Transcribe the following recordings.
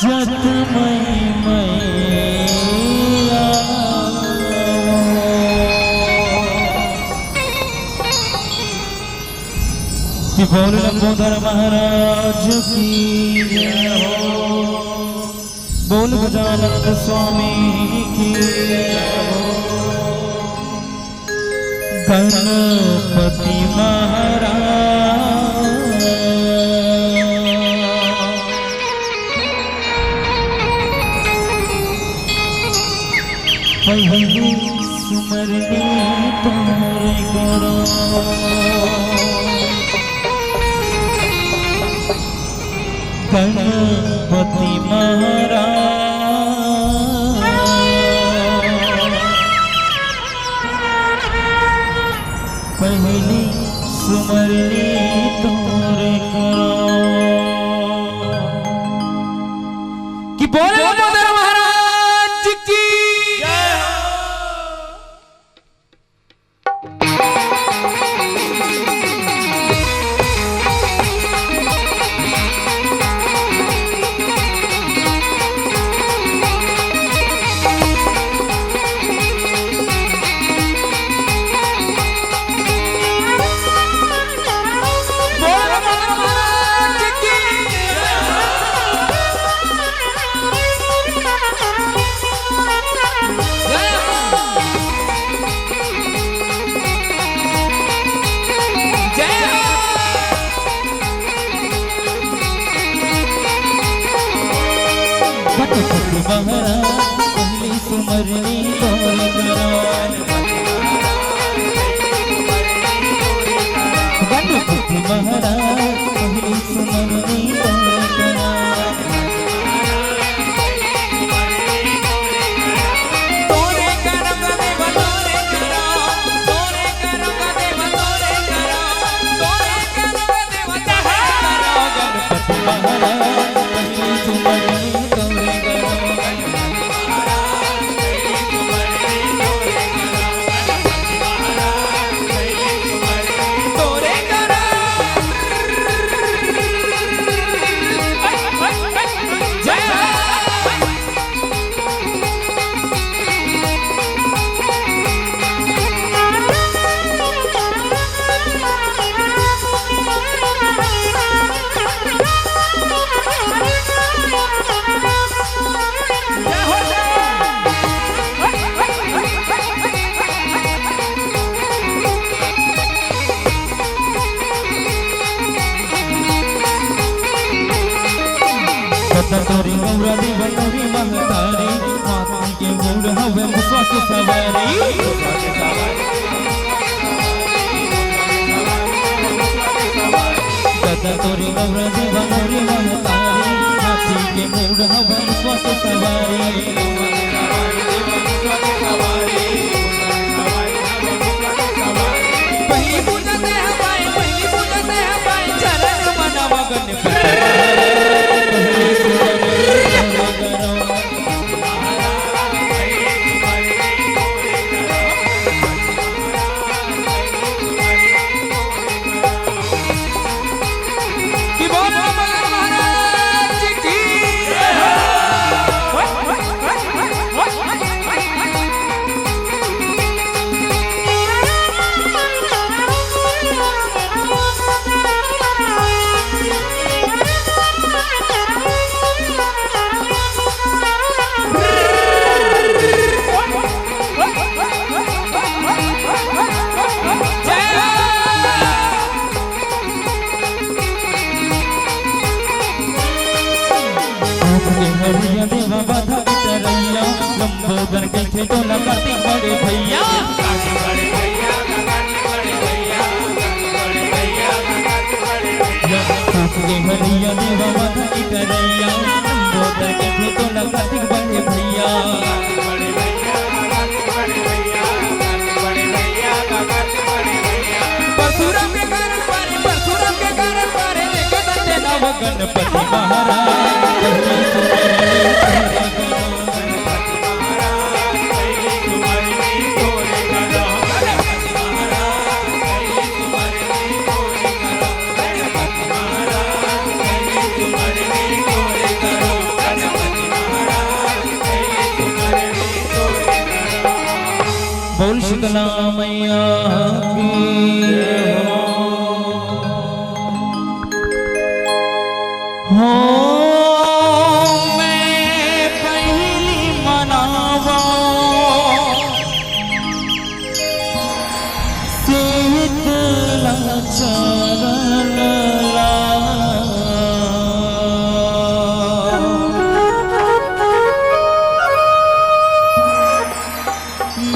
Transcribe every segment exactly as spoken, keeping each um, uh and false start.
जत मई मैया। कि बोल लंबोदर महाराज की जय हो, बोल गजानंद स्वामी की जय हो। गणपति महाराज। पहली सुमरनी तोरे करो। गणपति महाराज। पहली सुमरनी तोरे करो। कि बोले लंबोदर महाराज की जय हो। गणपति महाराज पहली सुमरनी तोरे करो। गणपति महाराज पहली सुमरनी तोरे करो। तोरी गौरा देवा तोरी महतारी, हाथी के मूड़ हवे मुसवा के सवारी। दादा तोरी गौरा देवा तोरी महतारी, हाथी के मूड़ हवे मुसवा के सवारी। पहली पूजा ते हवाई, पहली पूजा ते हवाई, चरण मनावा गणपति। हरिया देवा बाधा के तरैया, लंबोदर कहिथे तोला कार्तिक बड़े भैया। हरिया देवा बाधा के तरैया, लंबोदर कहिथे तोला कार्तिक बड़े भैया। परशुराम के कारण पारे, परशुराम के कारण पारे, लेके दंडे नव गणपति महाराज। शीतला मैया की हो। हो, मैं पहिली मनावा शीतला चरण ला।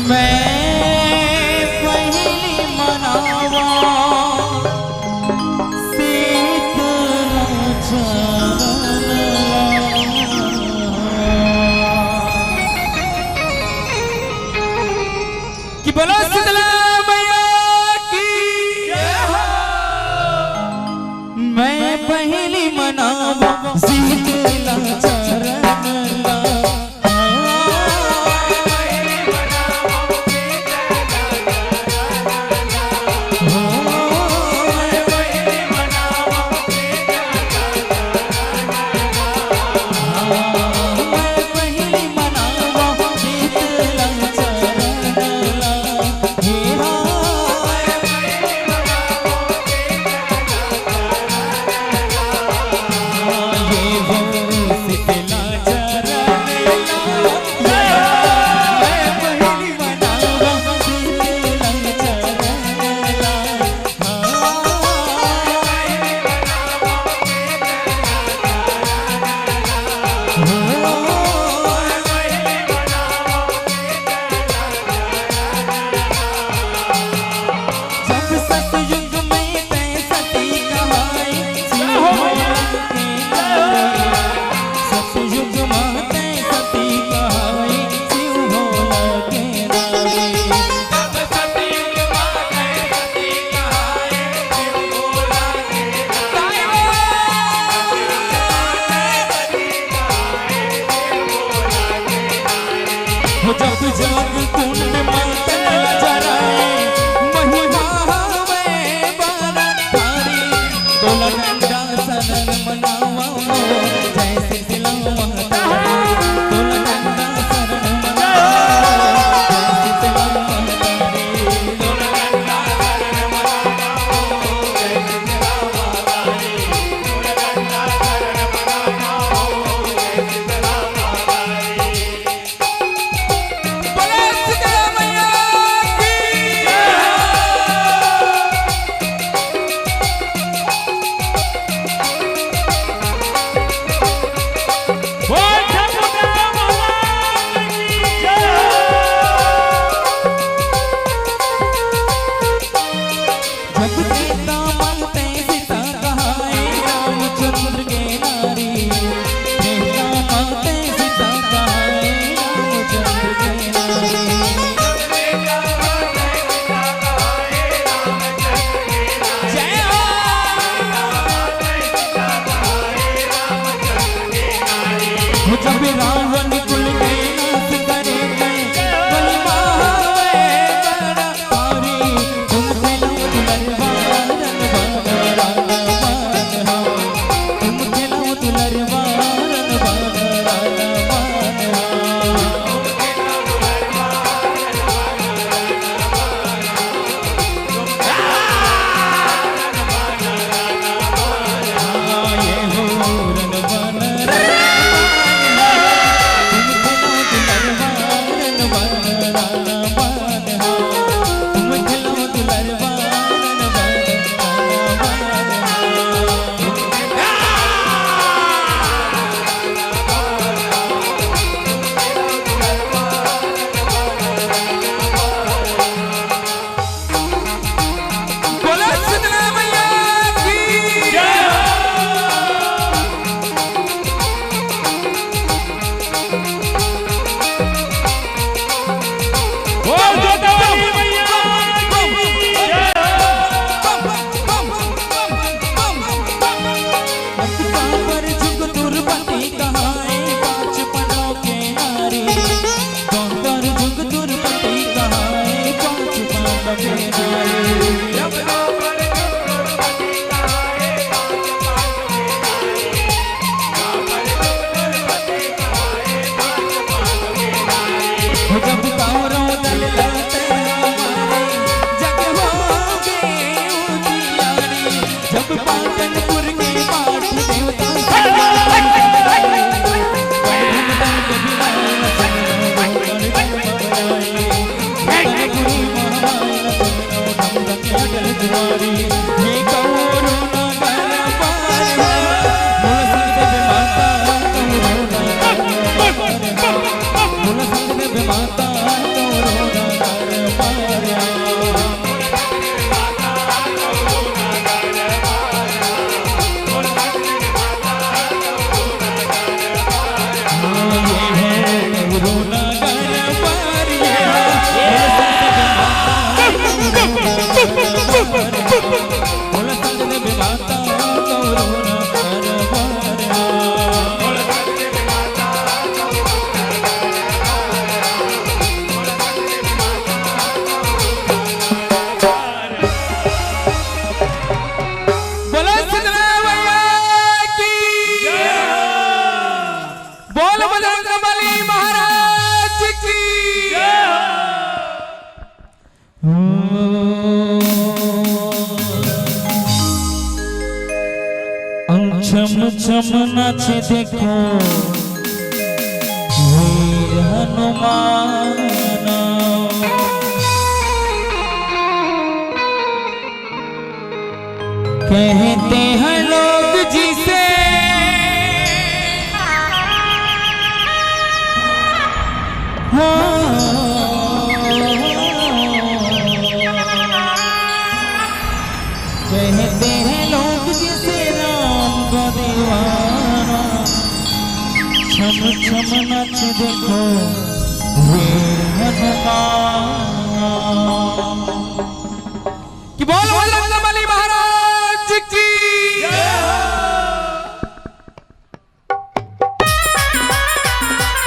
मैं पहिली मनावा शीतला चरण ला। कि बोलो शीतला मैया की। मैं पहिली मनावा शीतला चरण ला। बजरंगबली महाराज की। अंग छम छम नाचे देखो वीर हनुमान। कहते हैं लोग जिसे, हाँ, कहते हैं लोग जिसे राम का दीवाना। छम छम नच देखो वीर हनुमान। कि बोल बजरंगबली महाराज की।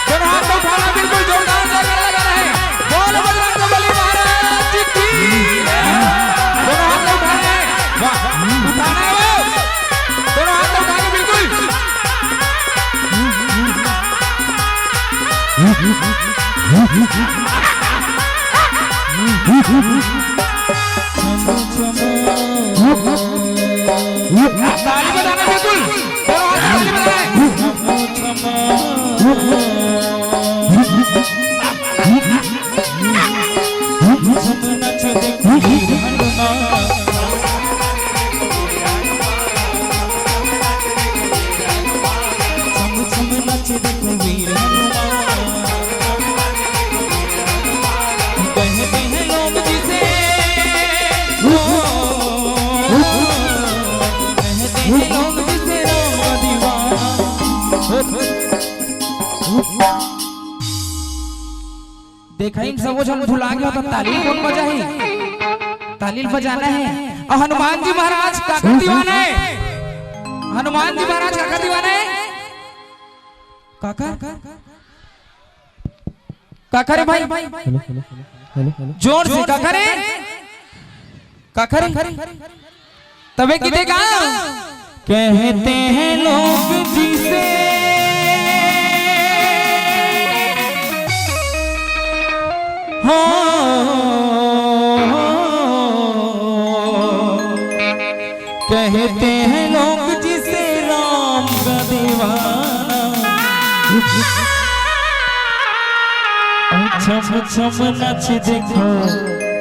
दोनों हाथ को उठाना, बिल्कुल जोरदार जयकारा लगाना है। बोल बजरंगबली महाराज की। दोनों हाथ को उठाना है। वाह, उठाना है वो। दोनों हाथ को उठा के बिल्कुल। ताली बजाना बिल्कुल। दोनों हाथ ताली बजाना है। देखा, इन सबो झन भुला गया, तो ताली कोन बजाही? ताली बजाना है। और हनुमान जी महाराज काकर दीवाना है? हनुमान जी महाराज काकर दीवाना है? काकर? काकर है भाई? जोर से काकर है? काकर है? तबे की देखा, कहते हैं लोग जिसे, हो, कहते हैं लोग जिसे राम का दीवाना। छम छम नच देखो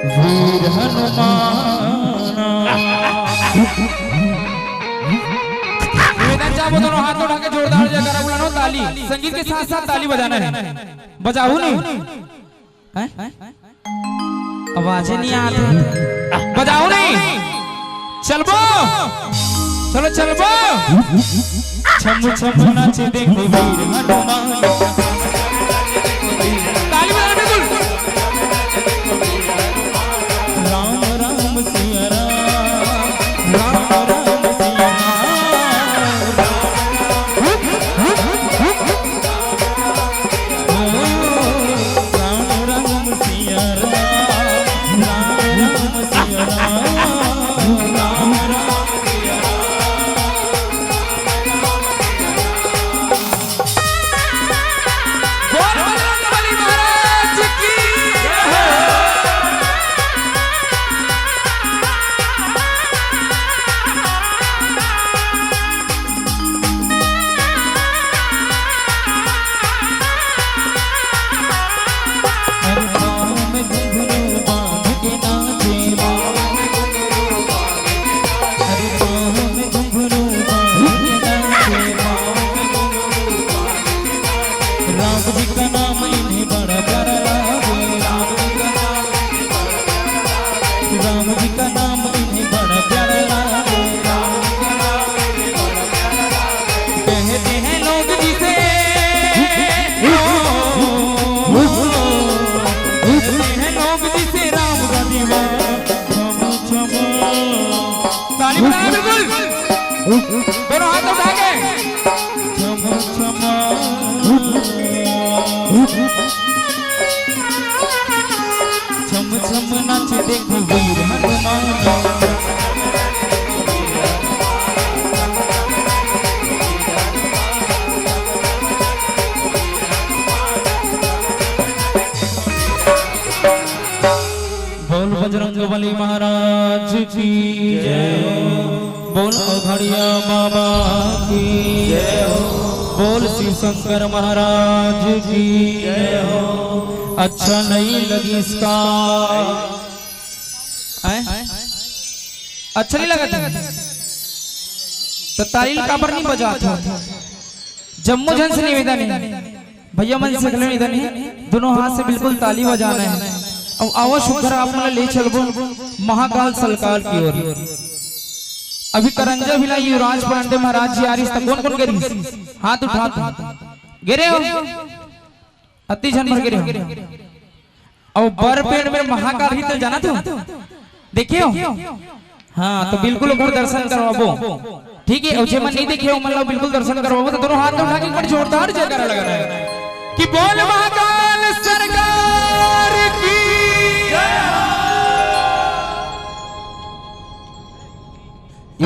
वीर हनुमान। निवेदन चाहबो दोनों हाथ उठा के जोरदार जयकारा बुलाना, ताली, संगीत के साथ साथ ताली बजाना है। बजाहू नहीं? हैं? आवाज ही नहीं आती। बजाहू नहीं? चलबो? चलो चलबो। छम छम नाचे देखो वीर हनुमान। ताली बजाना बिल्कुल। राम राम सिया राम, राम राम सिया राम। राम राम सिया राम, राम राम सिया राम, राम राम सिया राम। बोल बजरंगबली महाराज की। राम जी का नाम इन्हें बड़ा प्यारा लागे। राम जी का नाम इन्हें बड़ा प्यारा लागे। कहते हैं लोग जिसे, कहते हैं लोग जिसे राम का दीवाना। छम छम। ताली बजाना बिल्कुल। दोनों हाथ उठा के। छम छम। बजरंग बली महाराज की जय हो। बोल अघड़िया बाबा की जय हो। बोल शिव शंकर महाराज की जय हो। अच्छा नहीं लगिस का? हैं? अच्छा नहीं लगा था? तो ताली काबर नहीं बजात हो? जम्मो झन से निवेदन हे, भैया मन से घलो निवेदन हे, दोनों हाथ से बिल्कुल ताली बजाना हे। अब आवा सुघर आप मन ला ले चलबो महाकाल सलकाल की ओर। अभी करंजा भी ला युवराज पांडे महाराज जी आ रहिस, त कोन कोन गे रहिस? हाथ उठा दो। गे रहे हो? अति झन भर गे रहे हो। अउ बर पेड़ में महाकाल ही तो जाना तू देखे हो? हाँ, तो बिल्कुल ओकर दर्शन करवाबो। ठीक है, अउ जेमन नहीं देखे हो, मतलब बिल्कुल दर्शन करवाबो। तो दोनों हाथ उठा के एक बार जोरदार जयकारा लगा रहे हैं कि बोल महाकाल सरकार की।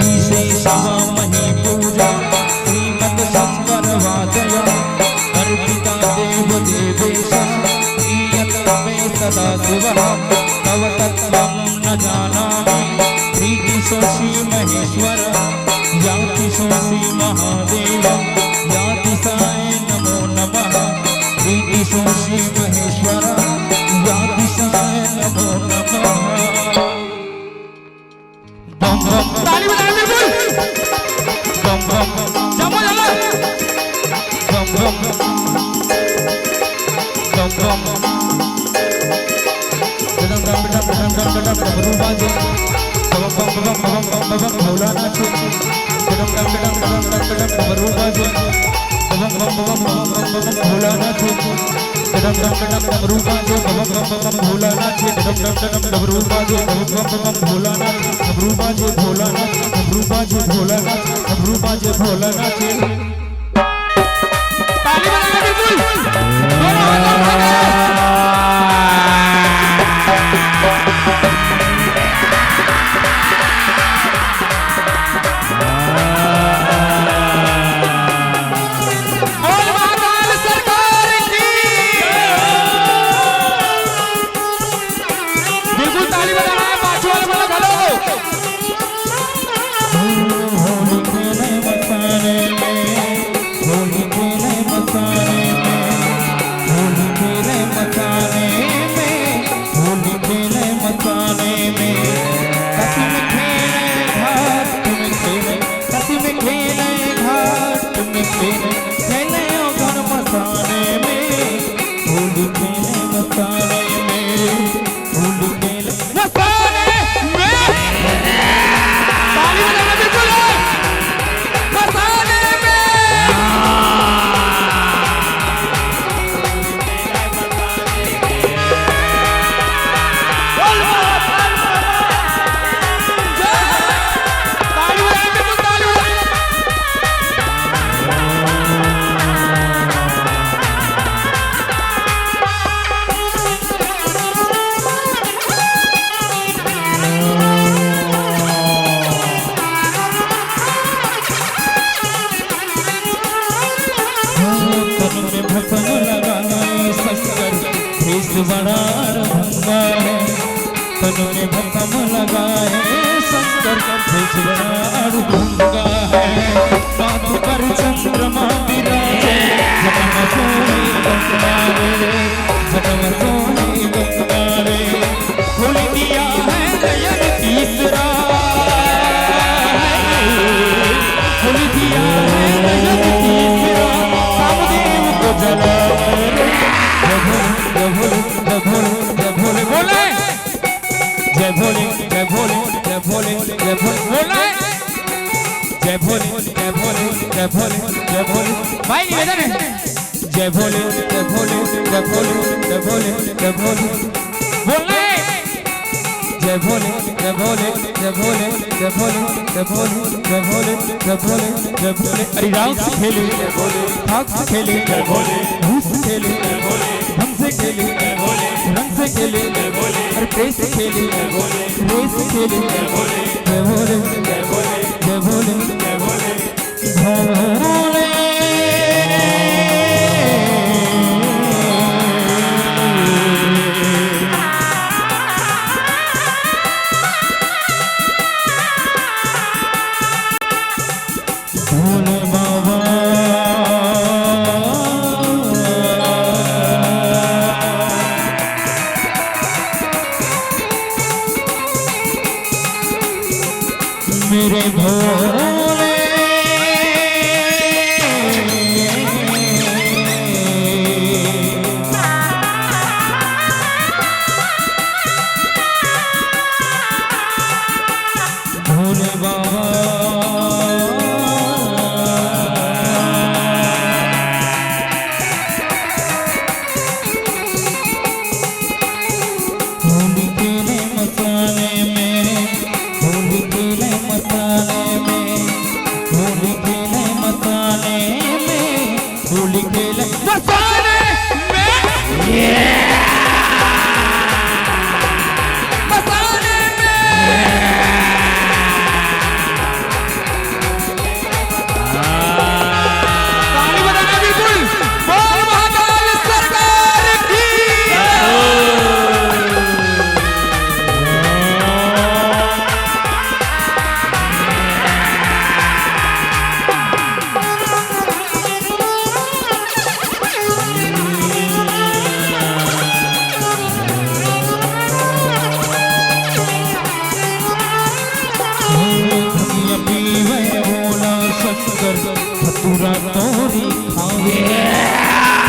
ईशे सभामहि पूजा श्रीमत्सुन्दरवादय अर्पिता देवदेवेश प्रीयतमे सदाशिव। तव तत्त्वं न जानामि प्रीतिशोषि महेश्वर। यातिशोषि महादेव यातिशाय नमो नमः। प्रीतिशोषि महेश्वर यातिशाय नमो नमः। बम बम। ताली बजाओ बिल्कुल। बम बम। जमा जमा। बम बम। बम बम। डम डम डम डम डम डम डम डमरू बाजे। बम बम बम बम बम बम बम भोला नाचे। डम डम डम डम डम डम डम डमरू बाजे। बम बम बम बम बम बम बम भोला नाचे। डम डम डम डमरू बाजे, डम डम डम डम भोला नाचे, डम डम डम डमरू बाजे, डम डम डम डम भोला नाचे, डमरू बाजे भोला नाचे, डमरू बाजे भोला नाचे, डमरू बाजे भोला नाचे। ताली बजाना बिल्कुल। दोनों हाथ उठा के। बोल महाकाल सरकार की। बिल्कुल ताली बजाना है, पाछू वाले वाला घलो। होली खेले मसाने में, होली खेले मसाने में, होली खेले मसाने में, होली खेले मसाने में। कसम खेले घाट में खेले, कसम खेले घाट में खेले, खेले ओघर मसाने में, होली खेले मसाने में, होली खेले मसाने में। ताली बजाना बिल्कुल है। मसाने में। तन में भसम लगाए शंकर, भेष बड़ा रंगा है। तन में भसम लगाए शंकर, भेष बड़ा रंगा है। माथ पर चंद्रमा विराजे, जन्म सोई गंगा रे, जन्म सोई गंगा रे। खोल दिया है नयन तीसरा, खोल दिया है नयन तीसरा, कामदेव को जला रे। जय भोले, जय भोले, जय भोले, जय भोले, बोले। जय भोले, जय भोले, जय भोले, जय भोले, बोला है। जय भोले, जय भोले, जय भोले, जय भोले। भाई निवेदन है। जय भोले, जय भोले, जय भोले, जय भोले, जय भोले। बोल रहे। जय भोले, जय भोले, जय भोले, जय भोले, जय भोले, जय भोले, जय भोले, जय भोले। अरे राग से खेले, जय भोले। भाग से खेले, जय भोले। रूस से खेले, जय भोले। ढंग से खेले, जय भोले। रंग से खेले, जय भोले। अरे प्रेम से खेले, जय भोले। रेस खेले, जय भोले, जय भोले, जय भोले, जय भोले। मसाने में, मसाने में। ताली बजाना बिल्कुल। बोल महाकाल सरकार की। भंगिया पीवे भोला शंकर, धतूरा तोरी खावे।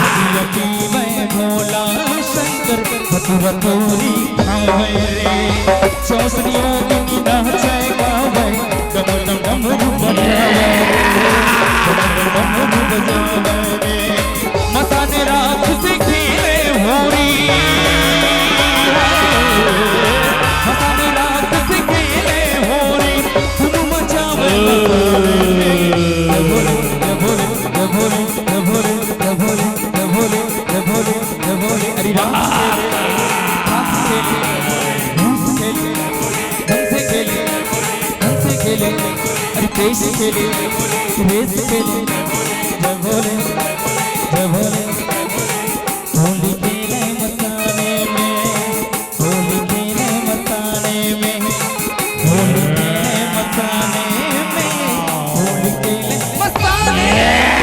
भंगिया पीवे भोला शंकर, धतूरा तोरी खावे रे। चौसनियों में नाचे गावे, डम डम डमरू बजावे रे। डम डम डमरू बजावे रे। मसाने रात से खेले होरी, मसाने रात से खेले होरी, धूम मचावे मसाने। जय भोले, जय भोले, जय भोले। अरे राम से खेले, राम से खेले, राम से खेले, राम से खेले, राम से खेले, अरे तेज खेले, तेज खेले। जय भोले, जय भोले। होली खेले मसाने में, होली खेले मसाने में, होली खेले मसाने में, होली खेले मसाने में, मसाने में।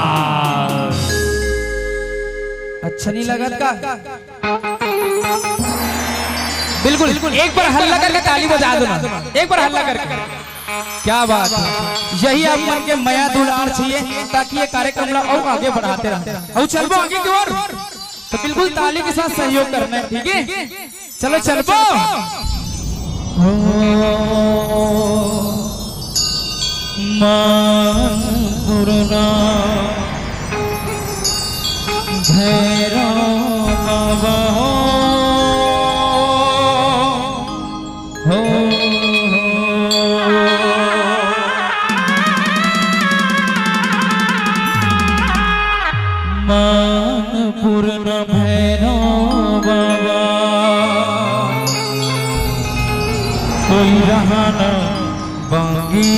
महाकाल। अच्छा नहीं लगत का? बिल्कुल, एक बार हल्ला करके ताली बजा दो ना, एक बार हल्ला करके। क्या बात है, यही आप मन के मया दुलार चाहिए, ताकि ये कार्यक्रम ला और आगे बढ़ाते रहते हैं। और चलबो आगे की ओर, तो बिल्कुल ताली के साथ सहयोग करना है, ठीक है? चलो चलबो। हो, माँ दुर्गा, भैरव बाबा हो, हो, हो। मानपुर न भैरव बाबा, कोई रहा न बागी।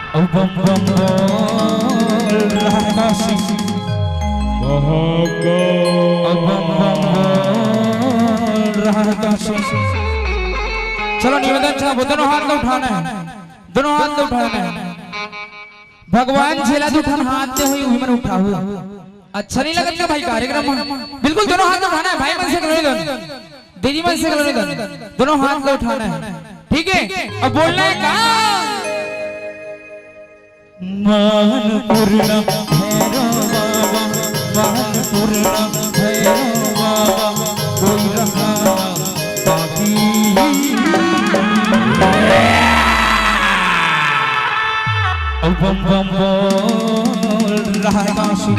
ओ बम बम बोल रहा काशी। महाकाल। ओ बम बम बोल रहा काशी। चलो निवेदन चाहबो, दोनों हाथ ला उठाना है, दोनों हाथ ला उठाना है। भगवान झेला दुठन हाथ दे होई, उही मन उठाहू। अच्छा नहीं लगत का भाई कार्यक्रम में? बिल्कुल दोनों हाथ उठाना है, भाई मन से करो दोनों, दीदी मन से करो दोनों, दोनों हाथ ला उठाना है, ठीक है? अब बोलना है का? मानपुर न भैरव बाबा, मानपुर न भैरव बाबा, कोई रहा ना बाकी। ओ बम बम बोल रहा काशी।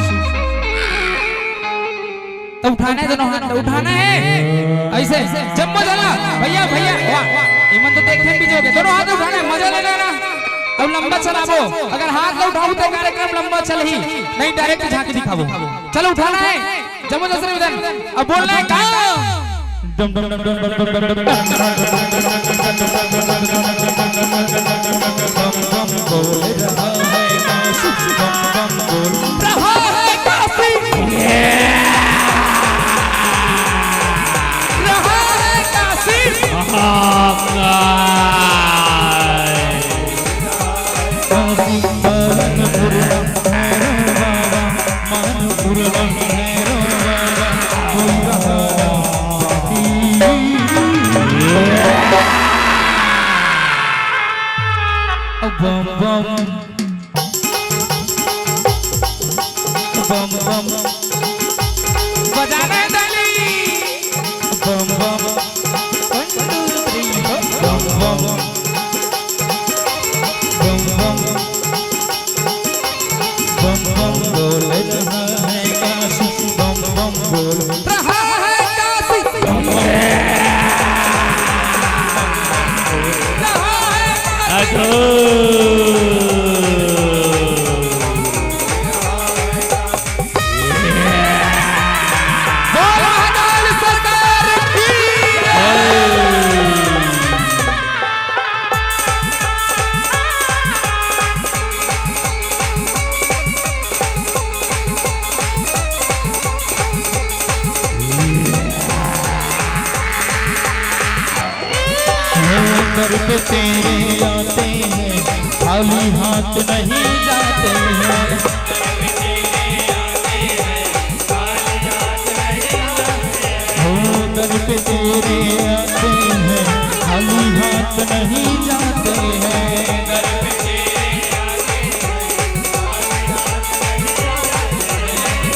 तो उठाना है दोनों हाथ, तो उठाना है ऐसे। जम्मो झन ला, भैया, भैया, वाह, इमन तो देखे भी जो दोनों हाथ उठाना है, मजा लेना है ना। अब लंबा चलाबो, अगर हाथ ला उठाबो तो कार्यक्रम लंबा चलही, नहीं direct झांकी दिखाबो। चलो उठाना है, जम्मो झन ला निवेदन, अब बोलना है का? डम डम डम डम डम डम डम डम। बम बम बोल रहा है काशी, बम बम बोल रहा है काशी। रहा है काशी। महाकाल। काशी मानपुर भैरव बाबा, मानपुर भैरव बाबा, कोई रहा ना बाकी। बम बम, बम बम, बजाना है ताली। Bomb bomb, one, two, three, four। Bomb बम, बम बम, बम बम बोल रहा है काशी, बम बम बोल रहा है काशी। घर पे तेरे आते हैं, खाली हाथ नहीं जाते हैं। हो, घर पे तेरे आते हैं, खाली हाथ नहीं जाते हैं।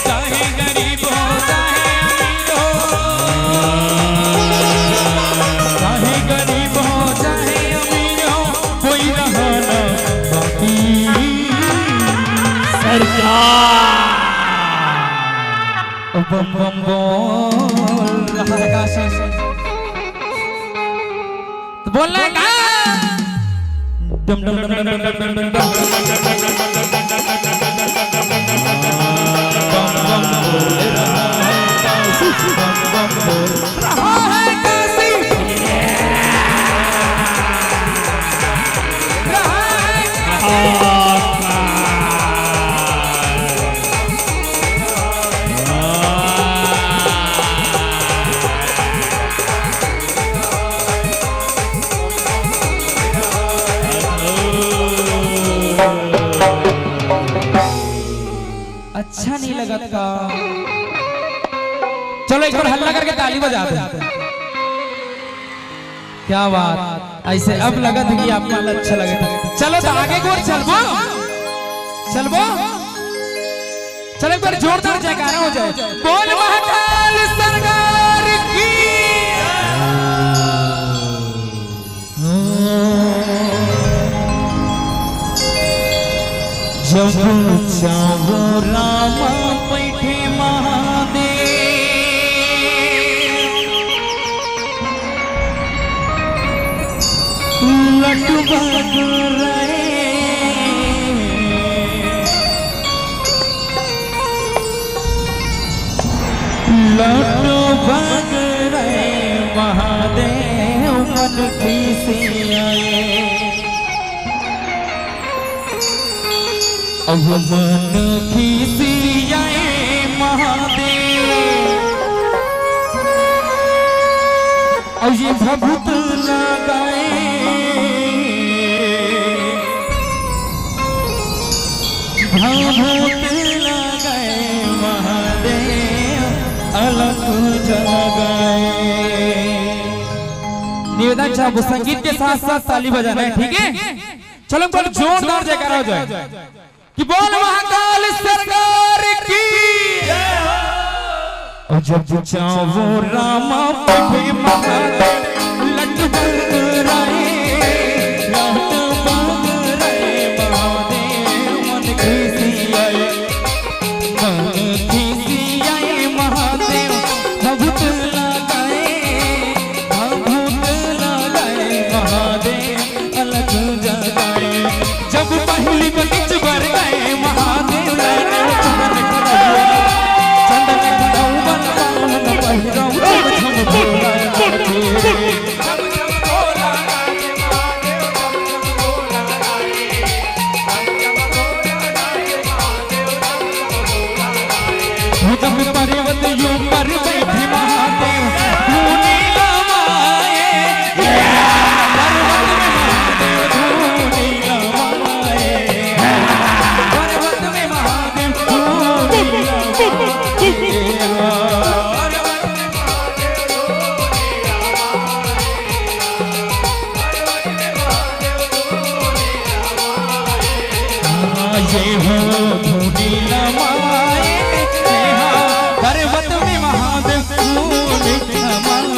चाहे गरीब हो, चाहे अमीर हो, चाहे गरीब हो, चाहे अमीर हो, कोई रहा ना बाकी। सरकार। बम बम बोल रहा है काशी। तो बोलना है का? डम डम डम डम डम डम डम डम। बम बम बोल रहा है काशी, बम बम बोल रहा है काशी। रहा है काशी। अच्छा नहीं लगत का? चलो एक बार हल्ला करके ताली बजा दो। क्या बात, ऐसे अब लगत है कि आपको अच्छा लगत है। चलो तो आगे की ओर चलबो, चलबो। चलो एक बार जोरदार जयकारा हो जाए। बोल महाकाल सरकार की। जब चाहो राम बैठे महादेव, लटबग रहे, लटबग रहे महादेव मन खिसियाए। अब मन खिसियाए महादेव, अउ ये भभूत लगाए, भभूत लगाए महादेव, अलख जगाए। निवेदन चाहबो, संगीत के साथ साथ ताली बजाना है, ठीक है? चलो, एक बार जोरदार जयकारा हो जाए कि बोल महाकाल सरकार की। और जब चाहो रामा बैठे महादेव, लटबग रहे, लटबग रहे महादेव, मन खिसियाए, मन खिसियाए महादेव, भभूत लगाए, भभूत लगाए महादेव, अलख जगाए। जब पहली बगीच भर गए महादेव, लाने वो चंदन खड़ौआ, चंदन खड़ौआ, पावन पहिरऊ, झम झम भोला नाचे। जब पर्वत ऊपर बैठे महादेव, धूनी लमाए। पर्वत में महादेव धूनी लमाए। पर्वत में महादेव धूनी लमाए। हो धूनी लमाए, पर्वत में महादेव धूनी लमाए,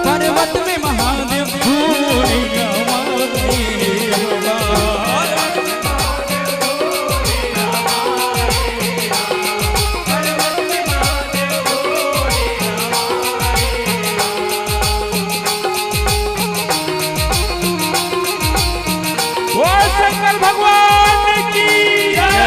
पर्वत में महादेव धूनी लमाए। बोल शंकर भगवान की जय।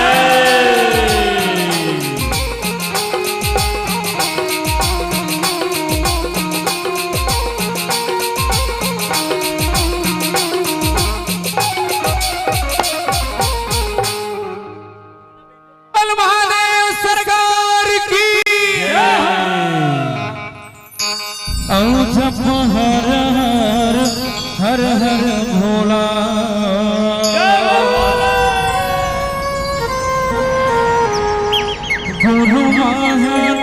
बोल महादेव सरकार की। अउ जप हर हर, हर हर भोला। गुरु महादेव।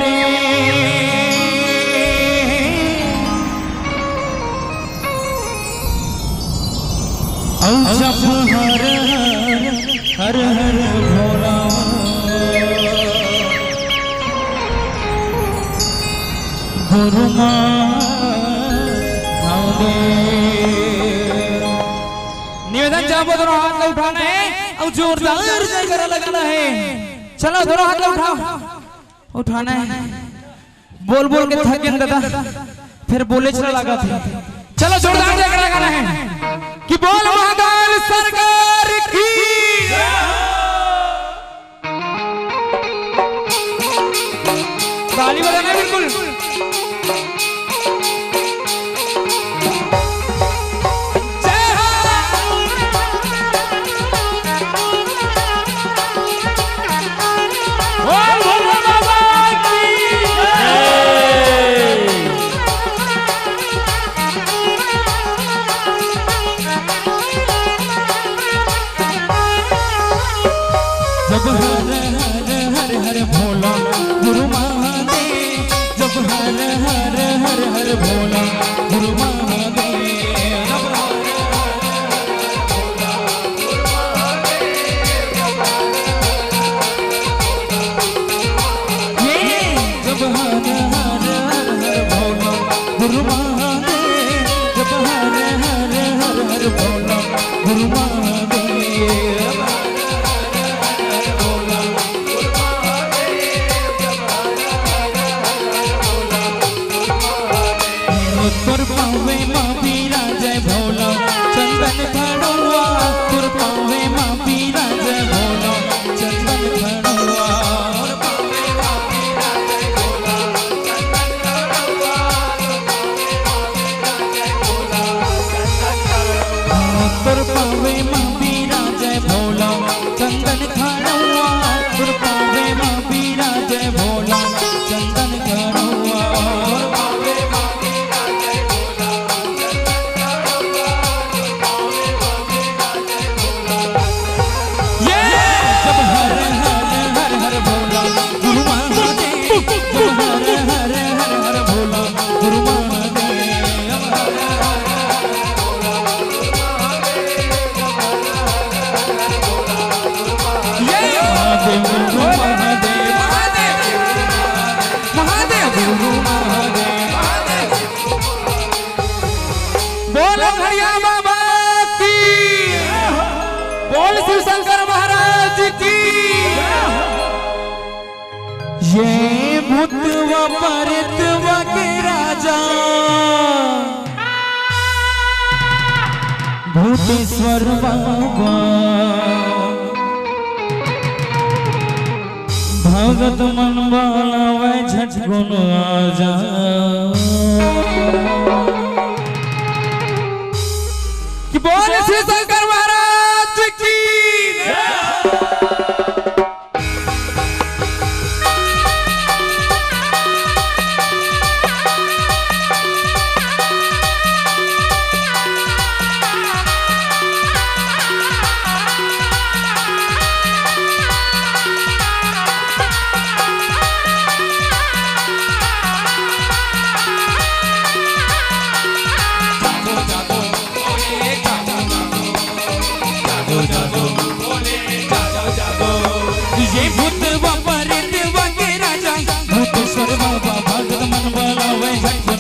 अउ जप हर हर, हर हर भोला। गुरु महादेव। निवेदन चाहबो दोनों हाथ ला उठाना हे अउ जोरदार जयकारा लगाना हे। चलो दोनों हाथ ला उठाओ, उठाना हे। बोल बोल के थक गेन दादा, फेर बोले चला लागत हे। चलो जोरदार जयकारा लगाना हे कि बोल महाकाल सरकार की। ताली बजाना हे बिल्कुल। जय हो। बोल भोले बाबा की जय। जब हर हर हर हर भोला गुरु महादेव, जब हर हर हर हर भोला गुरु महादेव। ये जब हर हर हर हर भोला गुरु महादेव, जब हर हर हर हर भोला गुरु महादेव। तोर पावे मा पीरा जय भोला चंदन खड़ुआ, तोर पावे मा पीरा जय भोला चंदन खड़ुआ। तोर पावे मा पीरा जय भोला चंदन खड़ुआ, तोर पावे मा पीरा जय भोला चंदन खड़ुआ। ये जब हर हर हर हर भोला गुरु महादेव, जब हर हर हर हर भोला गुरु महादेव। ये महादेव गुरु महादेव, महादेव गुरु महादेव। बोल खड़िया बाबा की, बोल शिव शंकर महाराज की। ये भूतवा परतवा के राजा भूतेश्वर बाबा, भगत मन बोलावे झटकुन आजा। कि बोल श्री शंकर महाराज की।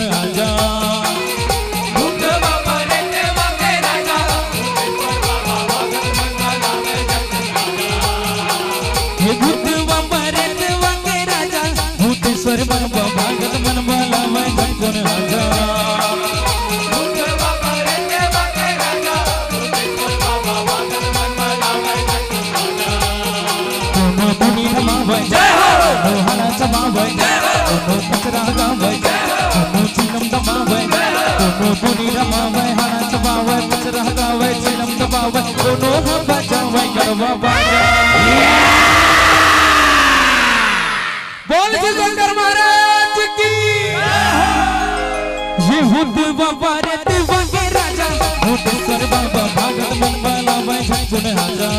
आजा। हे भूत बाबा रे देवा के राजा, भूतेश्वर बाबा भागत मन बलावे झनकुन आजा। कोनो धुनी रमावे, जय हो। कोनो हाड़ा चबावे, जय हो। कोनो पचरा गावे, जय हो। कोनो चीलम दबावे, जय हो। कोनो धुनी रमावे, हाड़ा चबावे, पचरा गावे, चीलम दबावे, कोनो ह बजावे गरबा बाजा। बोल श्री शंकर महाराज की। ये भूत बाबा रे देवा के राजा, भूतेश्वर बाबा भागत मन बलावे झनकुन आजा।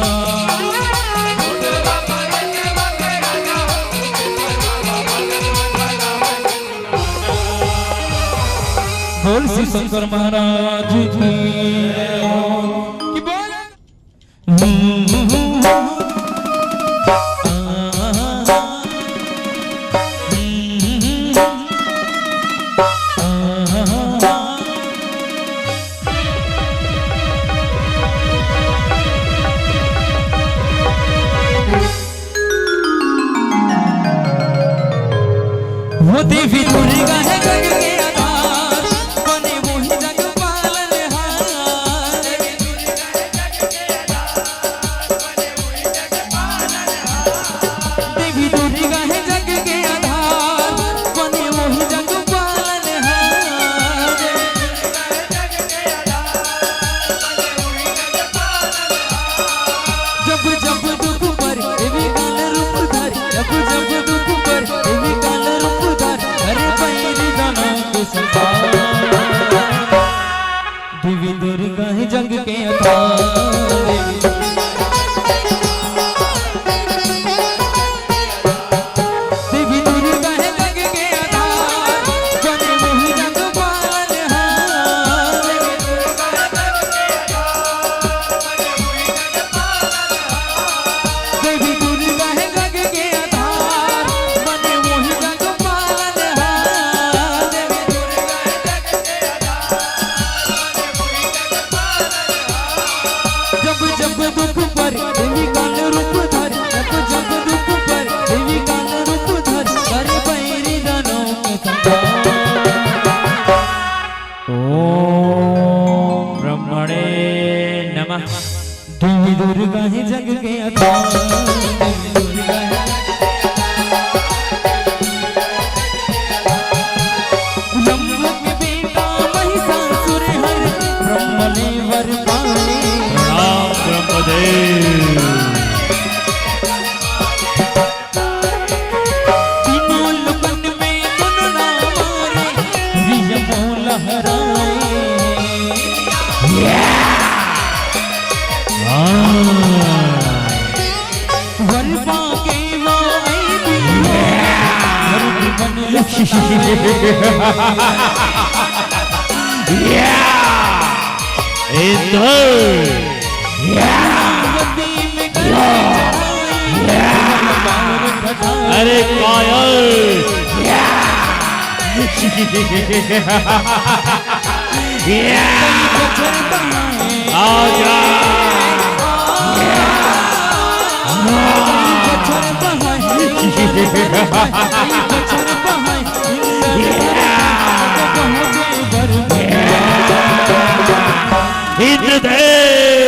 बोल श्री शंकर महाराज की। कि बोल। वो देवी दुर्गा है जग के आधार, बने वही जग पालनहार। देवी दुर्गा है जग के आधार, बने वही जग पालनहार। जब जब दुख पर देवी काल रूप धर, जब जब दुख पर देवी काल रूप धर, अरे बैरी दानव के संहार। देवी दुर्गा है जग के आधार। देवी दुर्गा है जग के आधार, बने वही जग पालनहार। देवी दुर्गा है जग के आधार, बने वही जग पालनहार। जब जब दुख पर देवी काल रूप धर, जब जब दुख पर देवी काल रूप धर, कर बैरी दानव के संहार। ओम ब्रह्मणे नमः। देवी दुर्गा है जग के आधार। ब्रह्म के बेटा महिषासुर हर ब्रह्म ने वर पाए। राम ब्रह्मदेव। तीनों लोकन में गुण ना मारे, रिय मोल हराए। हाँ। वर पाके वो आई भी हो, हर भी मन लसकाए। इंद्र। अरे कायर। आजा। इंद्रदेव,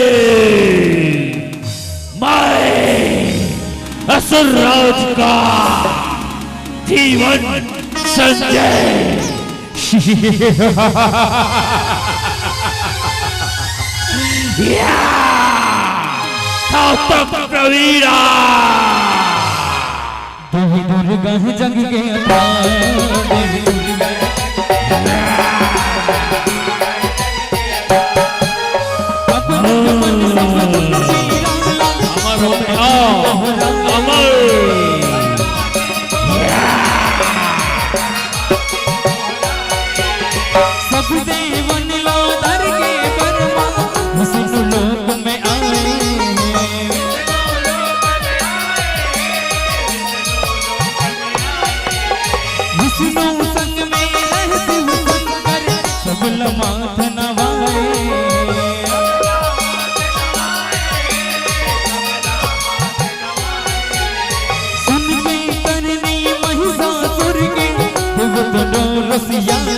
मैं असुर राज का जीवन संजय। या! सार्थक प्रवीरा। देवी दुर्गा है जग के आधार, देवी दुर्गा। अमर हो गया, अमर। सब देवन ला धर के बरमा, विष्णु लोक में आए। विष्णु संग में रह शिव माथ नवाए। सुन के करनी महिषासुर के, देव तो डोलसियाए।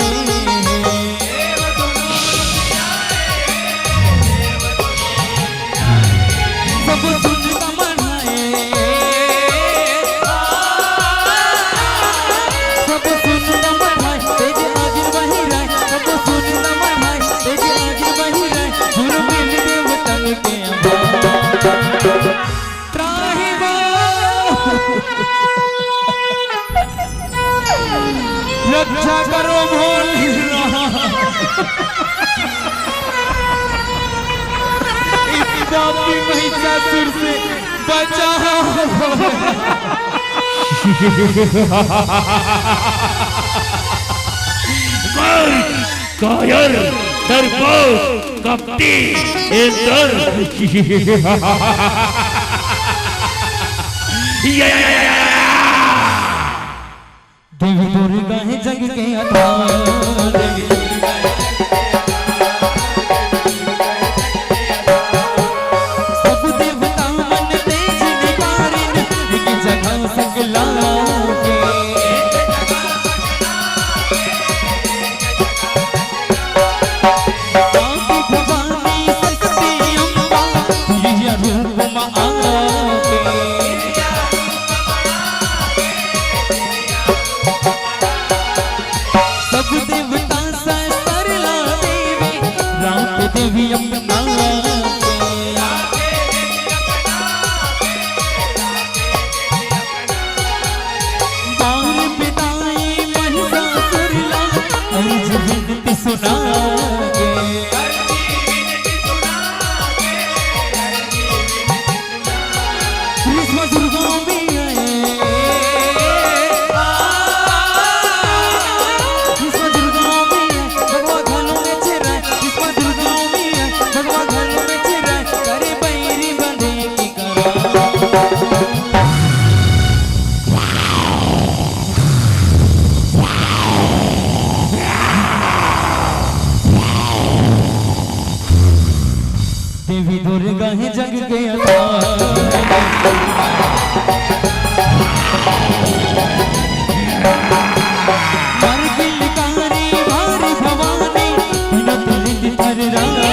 सब सुन तमन्नाए, सब सुन तमन्नाए, तेज आगिर बहिराए। सब सुन तमन्नाए, तेज आगिर बहिराए। गुरु मिल देवतन के अम्बा। त्राहि बा। रक्षा करो भोलेनाथ। इस पापी महिषासुर से बचाओ। मार कायर, डरपोक, कपटी, इंद्र। देवी दुर्गा हे जग के आधार। सब देवता मन तेज निकारिन, एक जगह सकला के। आदि भवानी शक्ति अम्बा, तिरिया रूप म आके। सब देवता सा सरला देवी, राख देवी अपना के। बार बिदाई महिषासुर ला, अर्ज विनती सुना के। कृष्ण दुर्गा में आए। कृष्ण दुर्गा में आए, भगवा घलो में चिराए। कृष्ण दुर्गा में आए, भगवा घलो में चिराए। करे बैरी बंधे की करा। देवी दुर्गा हे जग के आधार। हर किलकारी भारी भवानी, बिनत रिंद थर रानी।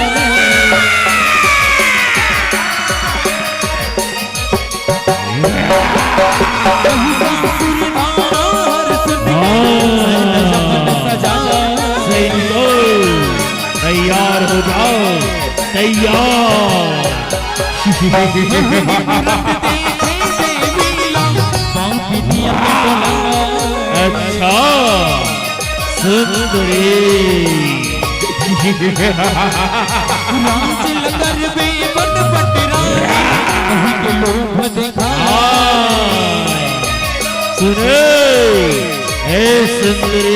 सैनिको, तैयार हो जाओ, तैयार। अच्छा, सुंदरी। राज लगर में बन बटरानी, कहीं के लोभ देखा। हाँ। सुने, हे सुंदरी।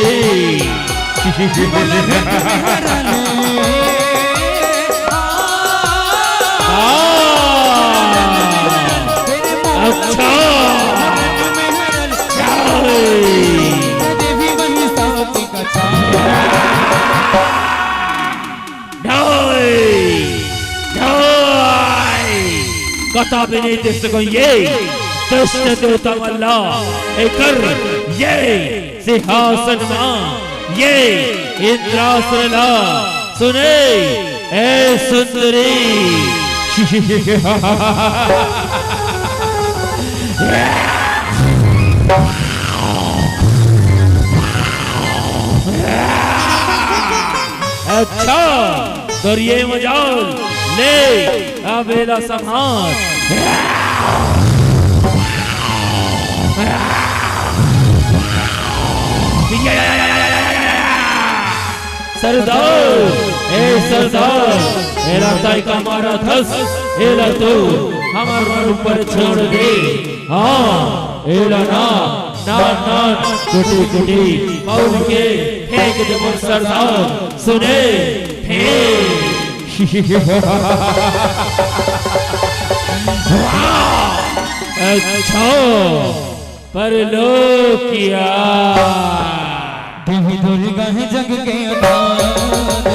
हाँ। अच्छा। जय। ढाई, ढाई। कतका विनय दे सकव ये दुष्ट देवता मन ला, एकर ये सिंहासन मा ये इंद्रासन ला। सुने, ए सुंदरी। अच्छा, तोर ये मजाल, ले, अब एला संभाल। सरदार, ए सरदार, एला तैं का मारत हस, एला तो हमर मन ऊपर छोड़ दे। हाँ, एला ना, ना, ना, टूटी, टूटी, मउर के फेंक देबो सरदार, सुने, फेंक। अच्छा, परलोकिया। देवी दुर्गा हे जग के आधार।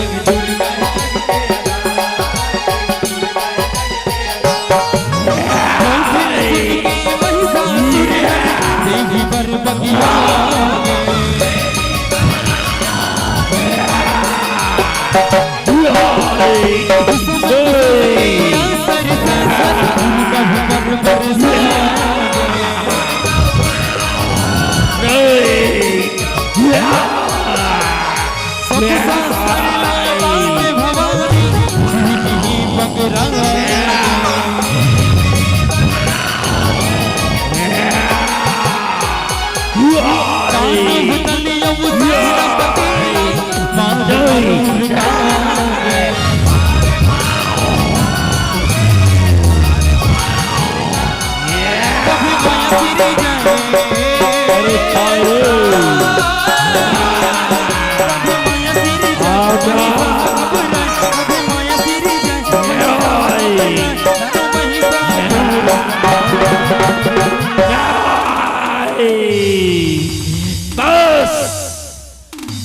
बस,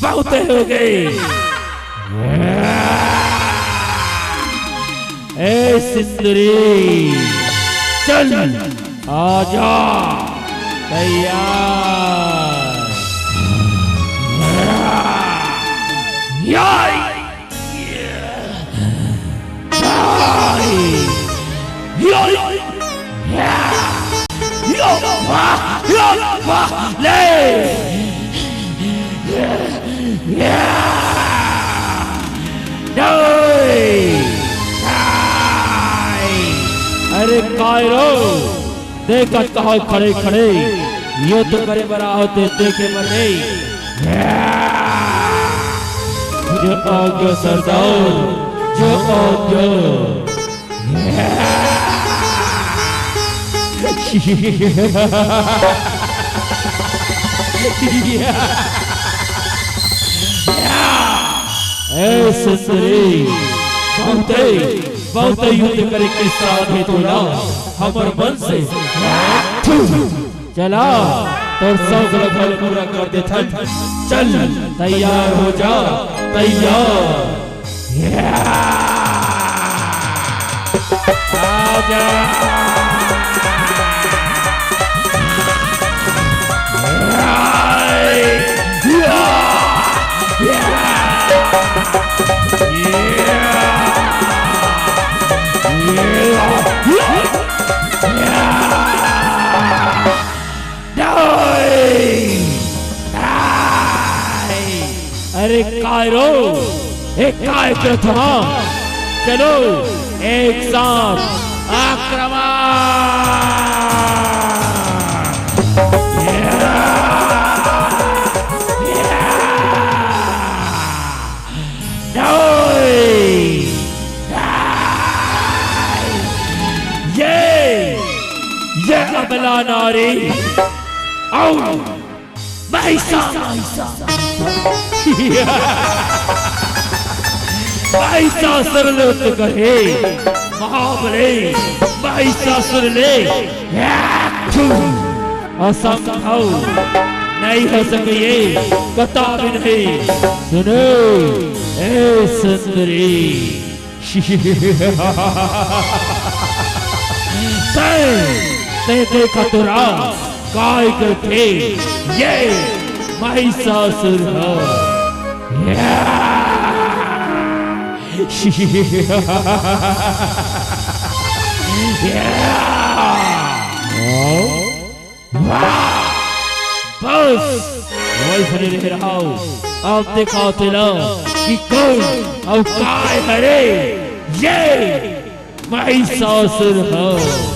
बहुत हो गई। ए सिंदूरी, चल, आजा, तैयार। याई! याई! याई! या! या! वाह! या! वाह! ले! या! नहीं! नहीं! अरे कायरो, देखत कहो खड़े खड़े, युद्ध करे बर आहो ते देखे बर नहीं। जो आज्ञा सरदार, जो आज्ञा। ए सुंदरी, बहुते, बहुते युद्ध करे के साथ है तोला, हमर मन से। चला, तोर शौक ल घलो पूरा कर देथन। चल, तैयार हो जा, तैयार। आजा। नहीं! नहीं! अरे कायरो, एक काय प्रथमा, चलो एक साथ आक्रमण! या! या! नहीं! नहीं! ये, ये अबला नारी, आओ! महिषा-, महिषासुर ले युद्ध करे, महाबली महिषासुर ले असंभव, नहीं हो सके ये, कतई भी नहीं। सुनो, ए सुंदरी, तैं, तैं देखा तो रहा, काय करथे ये महिषासुर ह। या! या! वाह! बस, वइसने रहे रहो। अब देखाओ तेला कि कोन अउ काय हरे ये महिषासुर ह।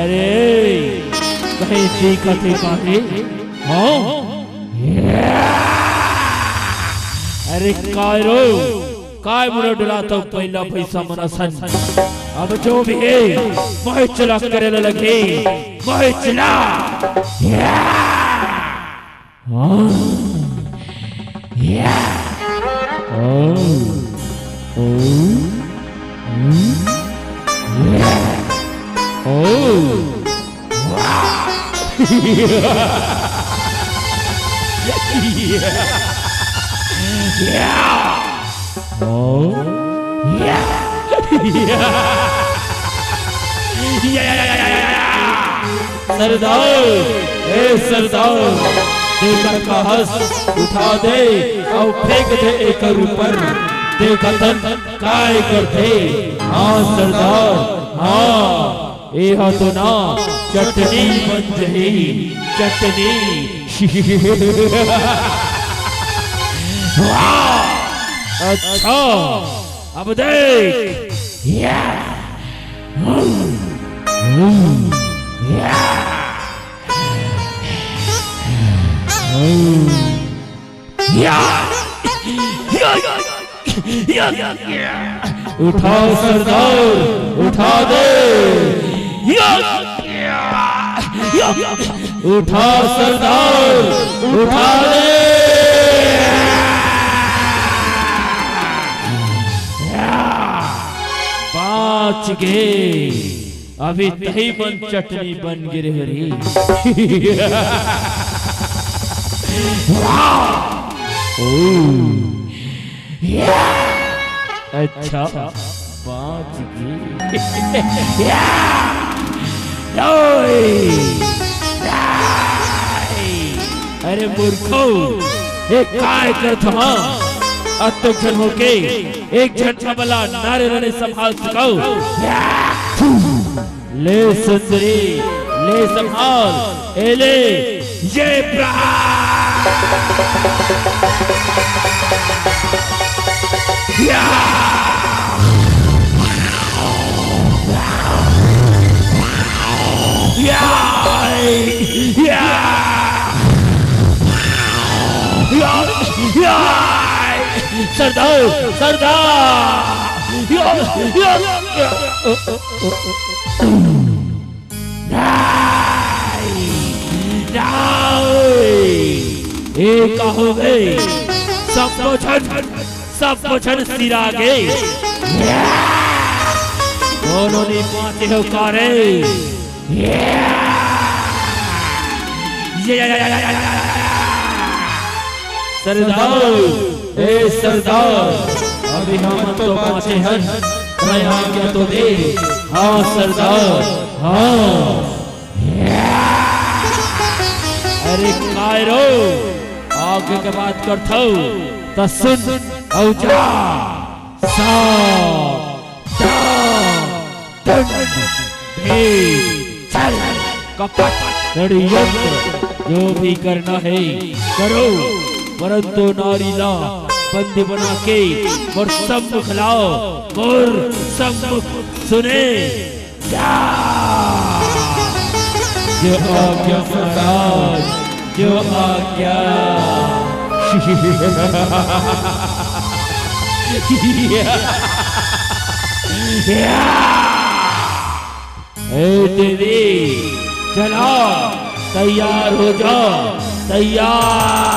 अरे, कहीं दिखत हे का रे? हाँ? अरे, काय रो? काय मुड़ा डुला तो पहिला पइसा मन असन। अब जो भी हे, मोहे चला करे ला लगे, मोहे चला। हाँ। या। ओ। ओ। हम्म। या। ओ। वाह। या। या। ओ? या! या! सरदार, ए सरदार, तेकर का हस उठा दे अउ फेंक दे एकर ऊपर। देखतन काय करथे। हाँ सरदार, हाँ। एहा तो ना चटनी बन जही, चटनी। वाह! अच्छा, अब देख। या! हम्म, हम्म, या! हम्म। या! या! या! या! उठा सरदार, उठा दे। या! या! उठा सरदार, उठा दे। या! बाच गे। अभी तही मन चटनी बन गे रहे रे। वाह! ओ। या! अच्छा, बाच गे। या! ओए! अरे मूर्खो, ये काय करत हव? अतक झन होके एक झन हमला नारे ल नइ संभाल सकव। ले सुंदरी, ले संभाल, ए ले, ये प्राण। या! या! या! या! या! सरदार, सरदार! या! या! या! नाई! नाई! ए का होगे? सब झन, सब झन सिरा गे। कोनो नइ बांचे हो का रे? सरदार, ए सरदार, अभी हमन तो बांचे हन, तैं आज्ञा तो दे। हाँ सरदार, हाँ। अरे काय रो, आगे के बात करथव, त सुन अउ जा। सा, टा, टन, ढे, चल, कपट, षड्यंत्र, जो भी करना है, करो, परंतु नारी ला बंदी बना के मोर सम्मुख लाओ, मोर सम्मुख सुने। या! जो आज्ञा महाराज, जो आज्ञा। या! ए देवी, चला, तैयार हो जा, तैयार।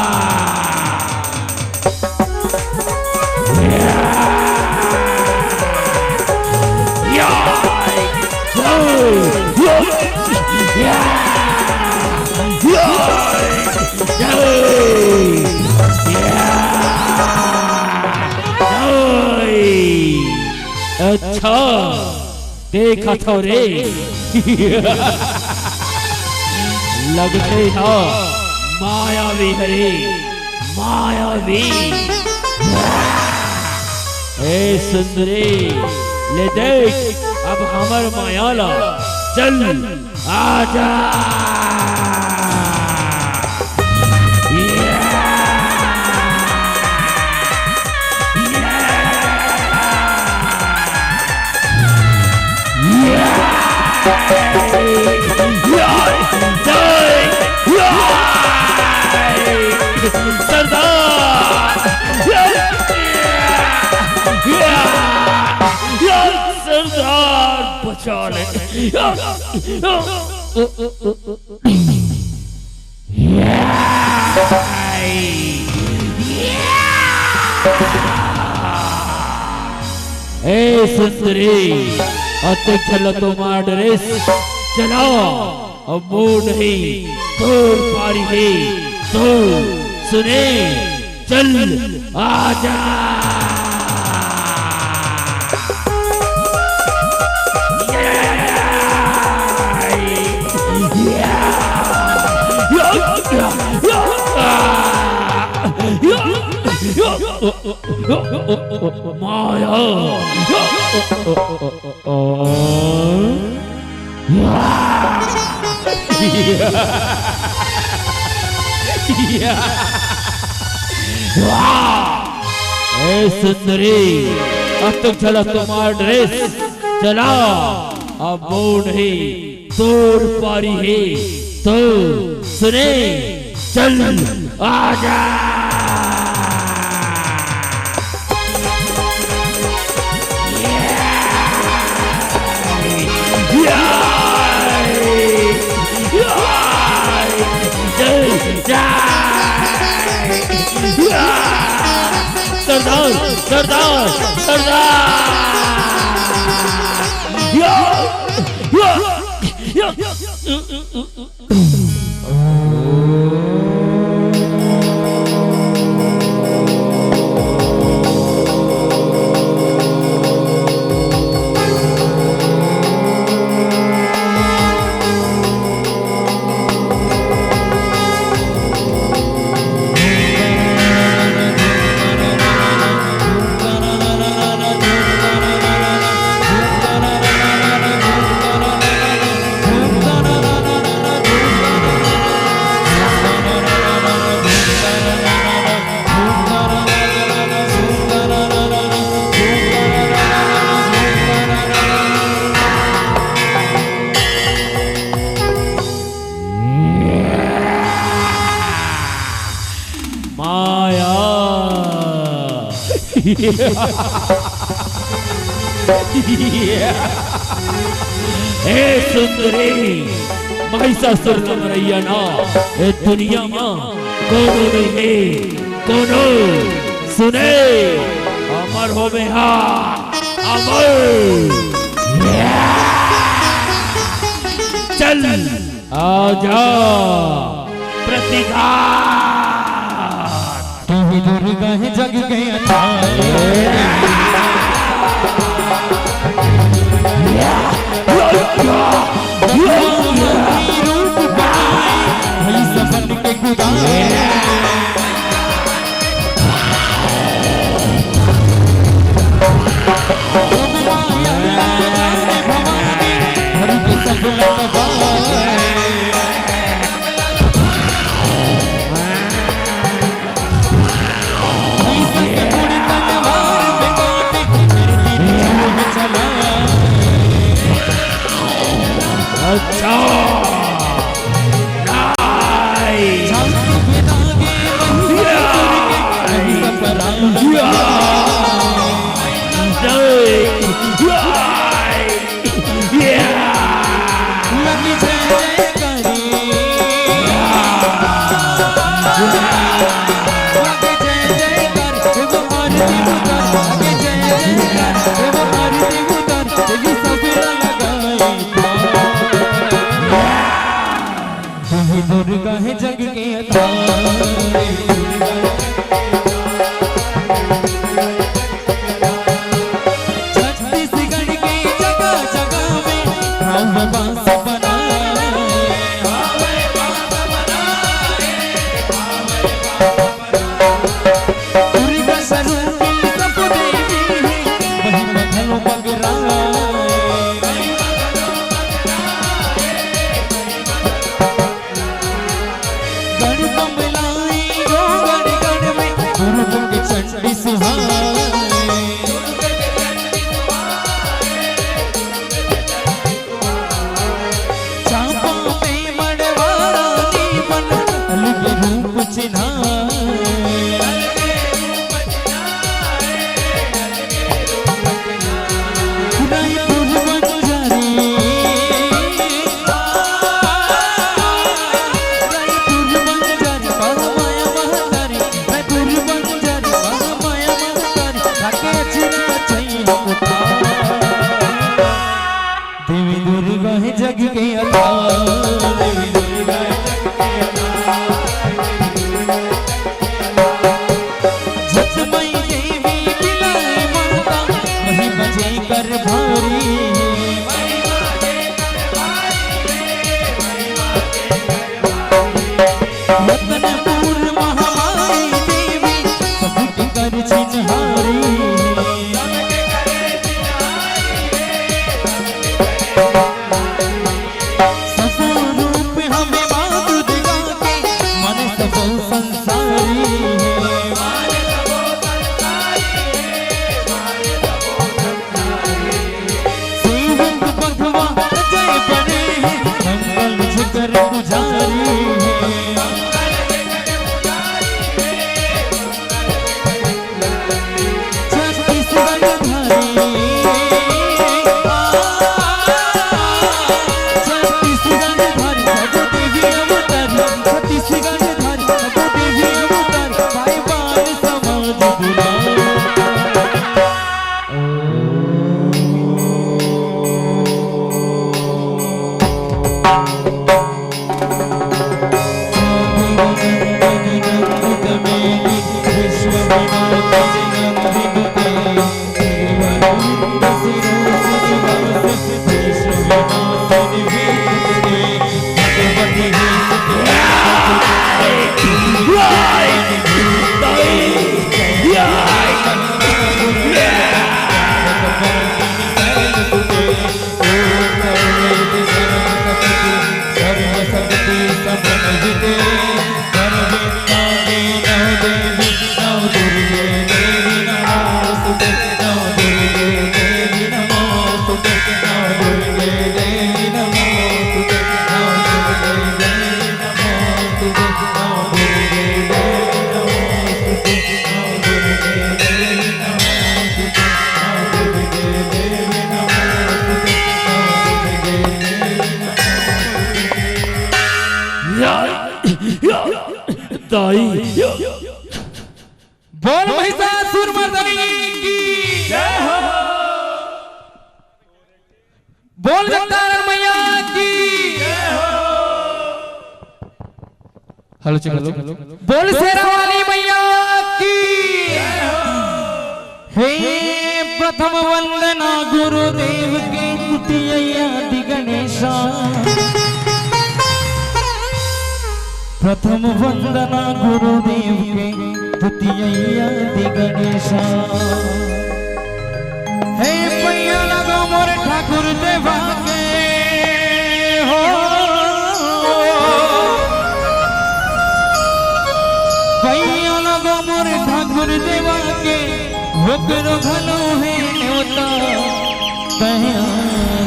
अच्छा, देखत हव रे। लगथे ह मायावी हरे, मायावी। ए सुंदरी, ले देख अब हमर माया ला। चल आजा। सरदार, सरदार बचा ले। ए सुंदरी, अतेक झन ल तो मार डरेस। चला, अब मोर नहीं, तोर पारी हे। तो सुने, चल आजा। माया। ए सुंदरी, अब तक चला तुम्हार ड्रेस, चला, अब वो नहीं, तोर पारी हे, तो सुने, चल, आजा। सरदार, सरदार, सरदार। माया। ए सुंदरी, महिषासुर ला मरइया ना, ए दुनिया म कोनो नइ हे, कोनो। सुने, अमर होबे हा, अमर। चल। आजा, प्रतिघात। तू ही दुर्गा है जग के अनाथ। रूप बनाए, भई सबन के गुदाए। अच्छा। दुर्गा है जग के अधार। छत्तीसगढ़ के जगह जगह में हम बास बनाए। दुर्गा स्वरूप ताई। बोल महिषासुर मर्दनी की जय हो। बोल जगतारण मैया की जय हो। Hello, check hello. बोल शेरा वाली मैया की जय हो। हे प्रथम वंदना गुरुदेव के, द्वितीय आदि गणेशा। प्रथम वंदना गुरुदेव के, द्वितीय आदि गणेशा। हे पैया लगो मोर ठाकुर देवा के हो, पैया लगो मोर ठाकुर देवा के, ओकरो घलो हे नेवता, तैं आ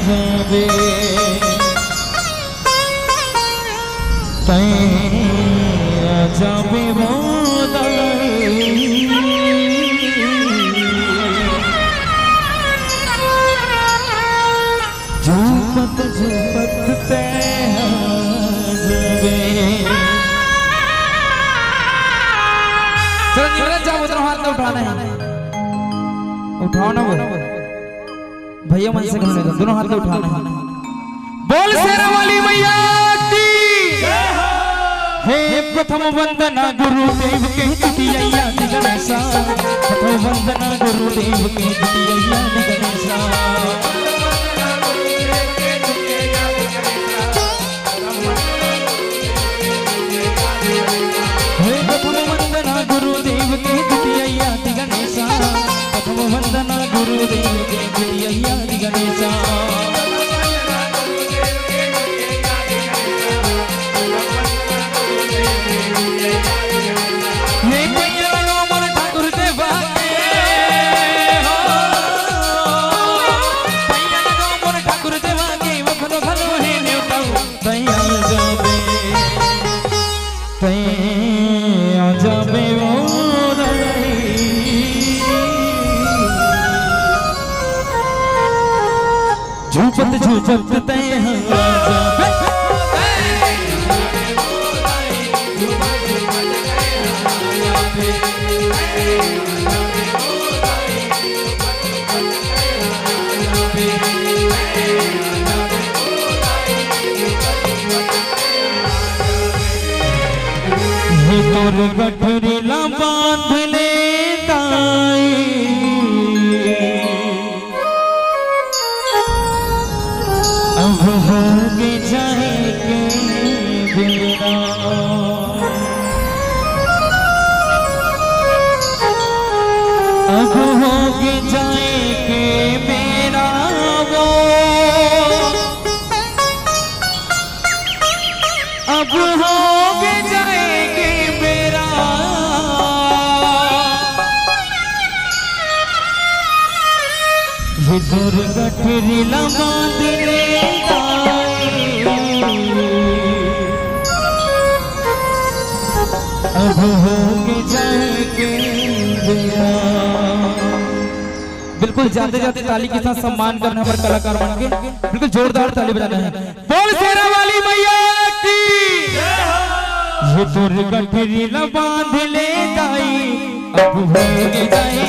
जाबे। तैं आ जाबे मोर दाई। झूमत झूमत तैं आ जाबे। चलो, नीरज, जाओ, उधर हाथ उठाना है। उठाओ ना वो। भैया मन से कहने दो, दोनों हाथ उठाना है। बोल शेरा वाली मैया की। हे प्रथम वंदना गुरुदेव के, द्वितीय आदि गणेशा। प्रथम वंदना गुरुदेव के, द्वितीय आदि गणेशा। हे प्रथम वंदना गुरुदेव के, द्वितीय आदि गणेशा। प्रथम वंदना गुरुदेव के, द्वितीय आदि गणेशा। हे पैया लगो मोर ठाकुर देवा के हो, पैया लगो मोर ठाकुर देवा के, ओकरो घलो हे नेवता, तैं आ जाबे, तैं आ जाबे ओ दाई। झूमत झूमत तैं आ जाबे। हे तोर गठरी ला बांध ले दाई, अब होगे जाए के बेरा। अब होगे जाए के बेरा वो, अब होगे जाए के बेरा। ये तोर गठरी ला बांध ले दाई, अब होगे जाए के बेरा। बिल्कुल जाते जाते ताली के साथ सम्मान करना हमारे कलाकार मन के, बिल्कुल जोरदार ताली बजाना है। बोल शेरा वाली मैया की। ये तोर गठरी ला बांध ले दाई, अब होगे जाए